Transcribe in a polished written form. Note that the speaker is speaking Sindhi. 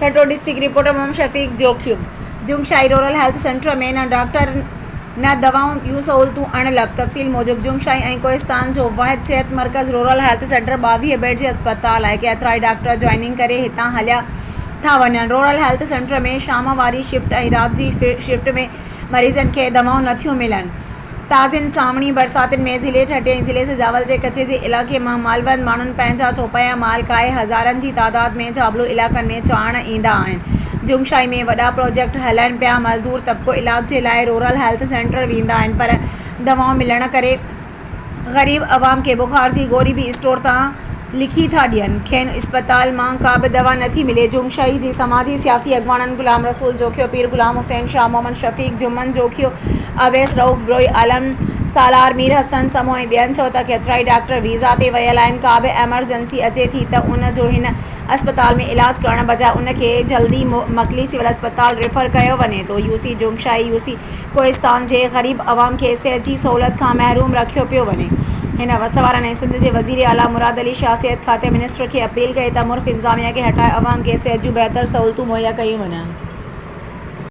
Thatta district reporter Muhammad Shafiq Jokhio, Jungshahi rural health centre ۾ نه ڊاڪٽر نه دوائون ٻيون سهولتون اڻلڀ، تفصيل موجب جنگشاهي ۽ ڪوهستان جو واحد صحت مرڪز رورل هيلٿ سينٽر 22 بيڊ جي اسپتال آهي، ڪيترائي ڊاڪٽر جوائننگ ڪري هتان هليا ٿا وڃن، رورل هيلٿ سينٽر ۾ شام واري شفٽ ۽ رات جي شفٽ ۾ مريضن کي دوائون نٿيون ملن. تازين سانوڻي برساتن ۾ ضلعي ٺٽي ۽ ضلعي سجاول جي ڪچي جي علائقي مان مالوند ماڻهن پنهنجا چوپايا مال ڪاهي هزارن جي تعداد ۾ جابلو علائقن ۾ چارڻ ايندا آهن. جنگشاهي ۾ وڏا پروجيڪٽ هلن پيا مزدور طبقو علاج جي لاء رورل هيلٿ سينٽر ويندا آهن پر دوائون ملڻ ڪري غريب عوام کي بخار جي گوري به اسٽور تان لکي ٿا ڏين، کين اسپتال مان ڪا به دوا نٿي ملي، جنگشاهي جي سماجي سياسي اڳواڻن غلام رسول جوکيو، پير غلام حسين شاهه، محمد شفيق، جمن جوکيو، اويس رئوف بروهي، عالم سالار، مير حسن سمون ۽ ٻين چيو ته ڪيترائي ڊاڪٽر ويزا تي ويل آهن، ڪا به ايمرجنسي اچي ٿي ته ان جو هن اسپتال ۾ علاج ڪرڻ بجاء ان کي جلدي مڪلي سول اسپتال ريفر ڪيو وڃي ٿو، يو سي جنگشاهي، يو سي ڪوهستان جي غريب عوام کي صحت جي سهولت کان محروم رکيو پيو وڃي. هن وس وارن ۽ سنڌ جي وزير اعليٰ مراد علي شاهه صحت کاتي منسٽر کي اپيل ڪئي ته مرف انتظاميا کي هٽائي عوام کي صحت جون بهتر سهولتون مهيا ڪيون وڃن.